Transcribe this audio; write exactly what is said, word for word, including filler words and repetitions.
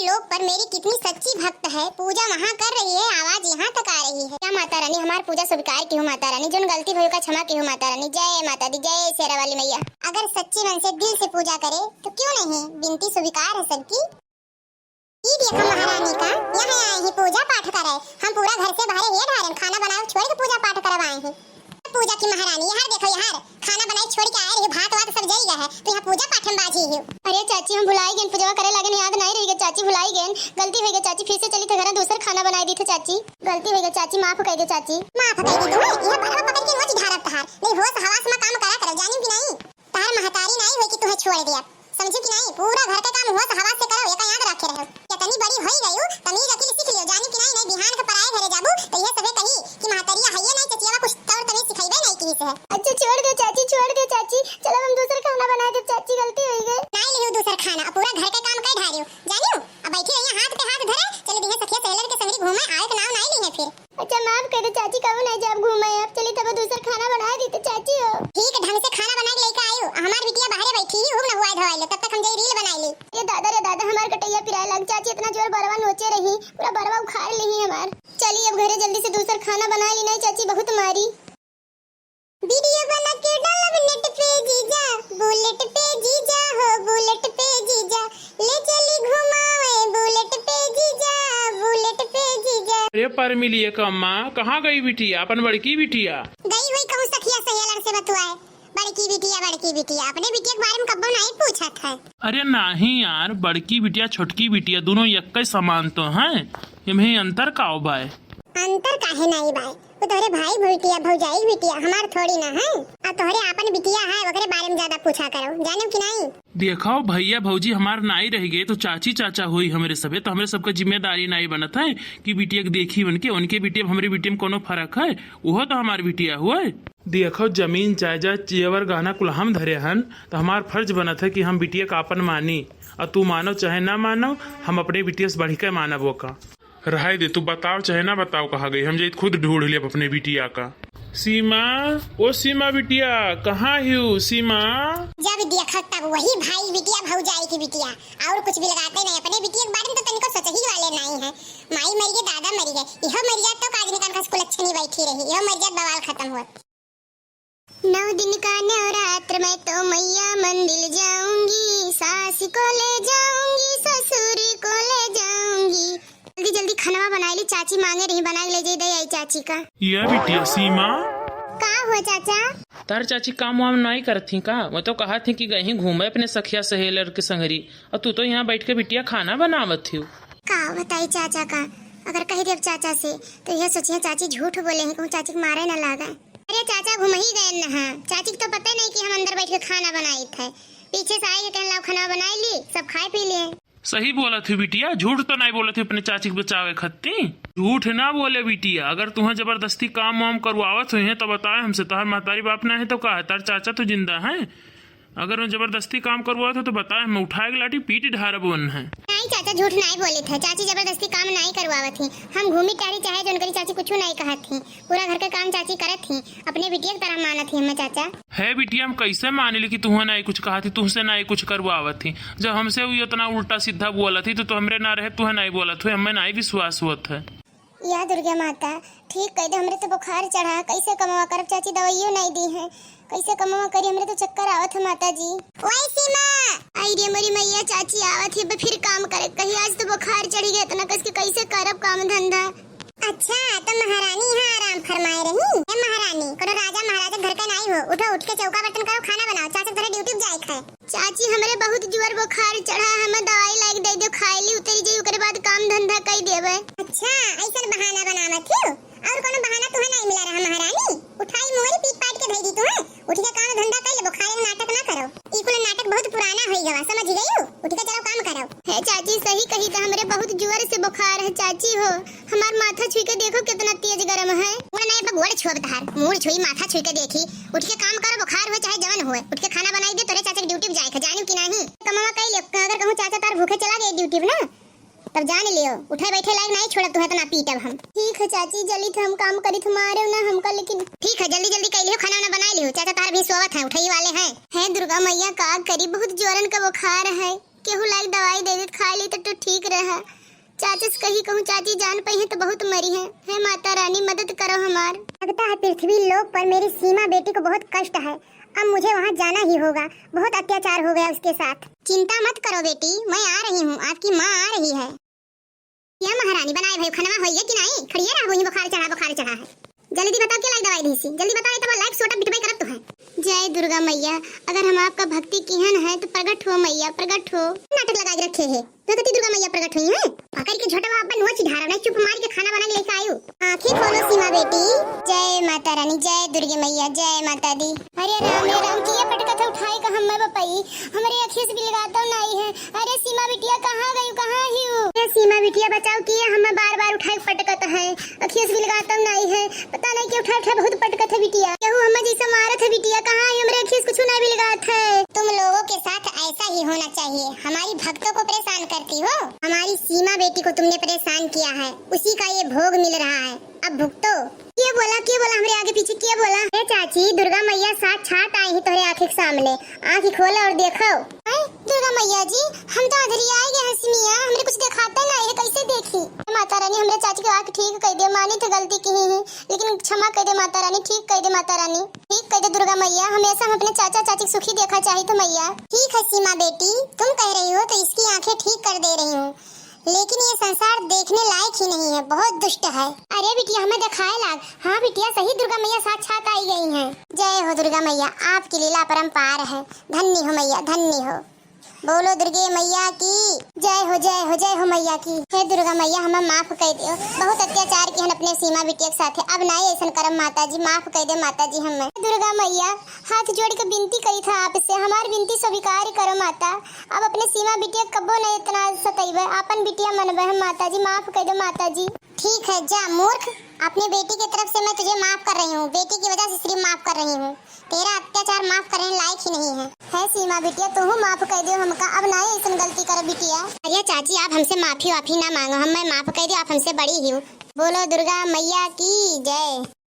लोक पर मेरी कितनी सच्ची भक्त है, पूजा वहाँ कर रही है, आवाज यहाँ तक आ रही है। या माता रानी, हमार पूजा स्वीकार किहु माता रानी, जौन गलती भई ओका क्षमा किहु माता रानी। जय माता दी, जय शेरा वाली मैया। अगर सच्चे मन से दिल से पूजा करे तो क्यों नहीं, विनती स्वीकार है सबकी। ई देखा महारानी का, यहाँ आए ही पूजा पाठ करे। हम पूरा घर से बाहरे ये ढारन, खाना बनाए छोड़ के पूजा पाठ करवाए ही। पूजा की महारानी, यहाँ देखो, यहाँ खाना बनाए छोड़ के आए रही, भात वात सब जल गया है, तो यहाँ पूजा पाठ में बाझी ही। अरे चाची, हम भुलाई गए, पूजवा करे लागे, याद नहीं रही गए चाची, भुलाई गए, गलती हो गई चाची, फिर से चली थे घर, दूसर खाना बनाए दी थे चाची, गलती हो गई चाची, माफ कर दे चाची। माफ कर दे तू, यह बरवा पकड़ के रोज ढारब तहार, नहीं होश हवास में काम करा करो, जानी कि नहीं? तहार महतारी नहीं होई कि तुहे छोड़ दिया, समझू कि नहीं? पूरा घर के काम होश हवास से करो, एका याद रखे रहो। इतनी बड़ी होई गयू, तमीज अकिल सीख लियो, जानी कि नहीं? नहीं बिहान के पराए घरे जाबू तो यह सबे कही कि महतरिया हइये नहीं, चचियावा कुछ तौर तमीज सिखाइबे नहीं की से। अच्छा छोड़ दे चाची, छोड़ दे चाची, चलो हम दूसर खाना बना दे चाची, गलती हो गई। नहीं लियो दूसर खाना, अब पूरा घर के काम कर ढारियो, जानियो? अब बैठी रहिए हाथ पे हाथ धरे, चले दिहे सखिया सहेलर के संगरी घूमे, आवे के नाव नहीं ली है फिर। अच्छा माफ कर दे चाची, कबो नहीं जाब घूमे, अब चली तब दूसर खाना बना दी तो चाची हो। ठीक ढंग से खाना बना के लेके आयो, हमार बिटिया बाहरे बैठी ही, हुब न हुआ धोवाई लो, तब तक हम जाई रील बनाई ली। ये दादा रे दादा, हमार कटैया पिराए लग चाची, इतना जोर बरवा नोचे रही, पूरा बरवा उखाड़ ली हमार। चली अब घरे जल्दी से दूसर खाना बना ली, नहीं चाची बहुत मारी। वीडियो बना के डालब नेट पे जीजा, बुलेट पे जीजा हो, बुलेट पे जीजा, ले चली घुमावे बुलेट पे जीजा, बुलेट पे जीजा। अरे परमिलिया का माँ, कहाँ गई बिटिया, अपन बड़की बिटिया? गई हुई कहूँ सखिया सहेलर से बतुआए, बड़की बिटिया, बड़की बिटिया, अपने बिटिया के बारे में कब्बो नहीं पूछत है। अरे नहीं यार, बड़की बिटिया छोटकी बिटिया दोनों यक्के समान तो हैं, इम्हे अंतर का बाय? अंतर काहे नहीं बाय? वो तोहरे भाई बिटिया, भौजाई बिटिया, हमार थोड़ी ना है। आ तोहरे आपन बिटिया है, ओकरे बारे में ज्यादा पूछा करो, जाने कि नहीं? देखो भैया भौजी हमार नाई रह गए तो चाची चाचा होई हमरे सबे, तो हमरे सबका जिम्मेदारी नाई बनत है कि बिटिया के देखी उनके, उनके बिटिया में हमरे बिटिया में कोनो फर्क है? वो तो हमार बिटिया हुए। देखो जमीन जायदाद जेवर गहना कुल हम धरे हन, तो हमार फर्ज बनत है कि हम बिटिया का आपन मानी। और तू मानो चाहे ना मानो, हम अपने बिटिया से बढ़ के मानब ओका। रहाई दे, तू बताओ चाहे ना बताओ कहाँ गई, हम जाइत खुद ढूंढ लेब अपने बिटिया का। सीमा, ओ सीमा बिटिया, कहाँ हिउ सीमा? जब देखत तब वही भाई बिटिया भौजाई की बिटिया, और कुछ भी लगाते नहीं। अपने बिटिया के बारे में तो तनिको सोचही वाले नहीं है। माई मर गई, दादा मर गए, इहो मर जात तो काज निकाल खस कुल अच्छे नहीं बैठी रही, इहो मर जात बवाल खत्म हुआ। नौ दिन का नवरात्र मैं तो मैया मंदिर जाऊंगी, सास को ले जाऊंगी, ससुर को ले जाऊंगी। जल्दी जल्दी खानवा बनाई ली, चाची मांगे रही, बना के ले जाई, दे आई चाची का। या बिटिया सीमा। का हुआ चाचा? तार चाची काम वाम नाई करत थी का? वो तो कहत थी कि गई घूमे अपने सखिया सहेलर के संगरी, और तू तो यहाँ बैठ के बिटिया खाना बनावत हिउ। का बताई चाचा का, अगर कह देब चाचा से तो यह सोचिए चाची झूठ बोले हैं, कहूँ चाची के मारे ना लागे। अरे चाचा घूम ही गए न, हाँ चाची के तो पता नहीं कि हम अंदर बैठ के खाना बनाई थे, पीछे से आए के कहन लाओ खाना बनाई ली, सब खाए पी लिए। सही बोलत ही बिटिया, झूठ तो नहीं बोलत ही अपने चाची के बचावे खत्ती। झूठ ना बोले बिटिया, अगर तुम्हें जबरदस्ती काम वाम करवावत हुई हैं तो बताए हमसे, तोहर महतारी बाप ना है तो का है, तार चाचा तो जिंदा है। अगर वो जबरदस्ती काम करवावत हो तो बताए, हम उठाए के लाठी पीट ढारब वन है। नहीं चाचा झूठ नहीं बोले थे, चाची जबरदस्ती काम नहीं करवावत ही, हम घूमी टहरी चाहे जो उनकरी चाची कुछ नहीं कहत ही, पूरा घर के काम चाची करत ही, अपने बिटिया की तरह मानत ही हमें चाचा। है बिटिया, हम कैसे माने ली कि तुहें नाई कुछ कहत ही, तुहसे नाई कुछ करवावत ही, जब हमसे हुई उतना उल्टा सीधा बोलत ही तो, तो हमरे ना रहे तुहें नाई बोलत हुए, हमें नाई विश्वास होत है। या दुर्गा माता, ठीक कह दे, हमरे तो बुखार चढ़ा, कैसे कमवा करब चाची, दवाइयो नाई दी है, कैसे कमवा करी, हमरे तो चक्कर आवत है माता जी। ओए सीमा। आई रे मोरी मैया, चाची आवत है, फिर काम करे कही, आज तो बुखार चढ़ी गया इतना कस के, कैसे करब काम धंधा। अच्छा, तो महारानी यहाँ आराम फरमाए रही। ए महारानी, कोनो राजा महाराजा घर का नाई हो, उठो, उठ के चौका बर्तन करो, खाना बनाओ, चाचा तोहरे ड्यूटी पे जाए के है। चाची, हमरे बहुत जोर बुखार चढ़ा, हमें दवाई लाइके दे दो, खाए ली उतरी जाई, ओकरे बाद काम धंधा कई देबे। अच्छा, ऐसन बहाना बनावत हो? और कोनो बहाना तुहे नहीं मिला रहा महारानी? उठाई मोरी पीट पाट के धई दी तुहे। उठ के काम धंधा कर ले, बुखार के नाटक ना करो। ई कुल नाटक बहुत पुराना होई गवा, समझ गई हो? उठ के चलो काम करो। हे चाची, सही कही तो हमरे बहुत जोर से बुखार है चाची हो। हमार माथा छुई के देखो कितना तेज गरम है। गोड़ नहीं बा, गोड़ छुअब तहार, मूड़ छुई, माथा छुई के देखी। उठ के काम करो, बुखार हो चाहे जवन हो, उठ के खाना बनाई दे, तोरे चाचा के ड्यूटी पे जाए के, जानियो कि नहीं? कमवा कई ले, अगर कहूँ चाचा तार भूखे चला गए ड्यूटी पे ना, तब जान लियो, उठे बैठे लायक नहीं छोड़ब तुहे, इतना पीटब हम। ठीक है चाची, जल्दी थे हम काम करी थे, मारे ना हमका, लेकिन ठीक है, जल्दी जल्दी कई लियो, खाना वाना बनाई लियो, चाचा तार भी सोवत है, उठे ही वाले हैं। हे दुर्गा मैया, का करी, बहुत जोरन का बुखार है। केहू लाइक दवाई दे देत, खा ली तो, तो ठीक रहा। चाची से कही कहूँ, चाची जान पइहैं तो बहुत मरिहैं। हे माता रानी, मदद करो हमार। लगता है पृथ्वी लोक पर मेरी सीमा बेटी को बहुत कष्ट है। अब मुझे वहाँ जाना ही होगा, बहुत अत्याचार हो गया उसके साथ। चिंता मत करो बेटी, मैं आ रही हूँ, आपकी माँ आ रही है। या महारानी, बनाए भइउ खनवा होइए कि नाहीं? खड़िए रहबो ही, बुखार चढ़ा, बुखार चढ़ा है। जल्दी बताओ, के लाइक दवाई दीसी? जल्दी बताओ, ये तो लाइक सोटा बिटबे करत तो है। जय दुर्गा मैया, अगर हम आपका भक्ति किहन है तो प्रगट हो मैया, प्रगट हो। नाटक लगा के रखे है, तो कती दुर्गा मैया प्रगट हुई है? पकड़ के झोटवा अपन नोच धारा, नहीं चुप मार के खाना बना के लेके आयु। आँखें खोलो सीमा बेटी। जय माता रानी, जय दुर्गे मैया, जय माता दी। अरे राम, हे राम, किया पटकत है उठाए का हम्मे बपई? हमरे अखिस बिलगातौ नाई है। अरे सीमा बिटिया, कहाँ गयू, कहाँ हियू? ए सीमा बिटिया, बचाओ, किया हम्मे बार बार उठाए पटकत है? अखिस बिलगातौ नाई है, पता नहीं क्यों उठा उठा बहुत पटकत है बिटिया। केहू हम्मे जैसे मारत है बिटिया, कहाँ है? हमरे अखिस कुछ नहीं बिलगात है। तुम लोगों के साथ ऐसा ही होना चाहिए, हमारी भक्तों को परेशान करती हो। हमारी सीमा बेटी को तुमने परेशान किया है, उसी का ये भोग मिल रहा है, अब भुगतो। के बोला, के बोला हमरे आगे पीछे, के बोला? ए चाची, दुर्गा मैया साक्षात आई ही तोहरे आँखी के सामने, आँखी खोलो और देखो। हैं? दुर्गा मैया जी, हम तो अधरियाए गए हैं सिमिया, हमरे कुछ देखाता नहीं है, कैसे देखी? हे माता रानी, हमरे चाची के आँख ठीक कर दे, मानी तो गलती की ही, लेकिन क्षमा कर दे माता रानी, ठीक कर दे माता रानी, ठीक कर दे दुर्गा मैया। हमेशा हम अपने चाचा चाची के सुखी देखा चाहित है मैया। ठीक है सीमा बेटी, तुम कह रही हो तो इसकी आँखें ठीक कर दे रही हूँ, लेकिन ये संसार देखने लायक ही नहीं है, बहुत दुष्ट है। अरे बिटिया, हमें दिखाए लाग। हाँ बिटिया, सही दुर्गा मैया साक्षात आई गई हैं। जय हो दुर्गा मैया, आपकी लीला अपरंपार है। धन्य हो मैया, धन्य हो। बोलो दुर्गे मैया की जय हो, जय हो, जय हो मैया की। हे दुर्गा मैया, हमें माफ कर दियो, बहुत अत्याचार किहन अपने सीमा बिटिया के साथे। अब नाई ऐसन करम माता जी, माफ कर दे माता जी हमें। दुर्गा मैया, हाथ जोड़ के विनती करी था आपसे, हमार विनती स्वीकार करो माता। अब अपने सीमा बिटिया कब्बो नहीं इतना सतैबे, आपन बिटिया मनबे हम माता जी, माफ कर दो माता जी। ठीक है, जा मूर्ख, अपनी बेटी की तरफ से मैं तुझे माफ कर रही हूँ, बेटी की वजह से सिर्फ माफ कर रही हूँ, तेरा अत्याचार माफ करने लायक ही नहीं है। है सीमा बिटिया, तू माफ कर दियो हमका, अब ना ऐसन गलती कर बिटिया। अरे चाची, आप हमसे माफी वाफी ना मांगो, हम मैं माफ कर दियो, आप हमसे बड़ी ही हो। बोलो दुर्गा मैया की जय।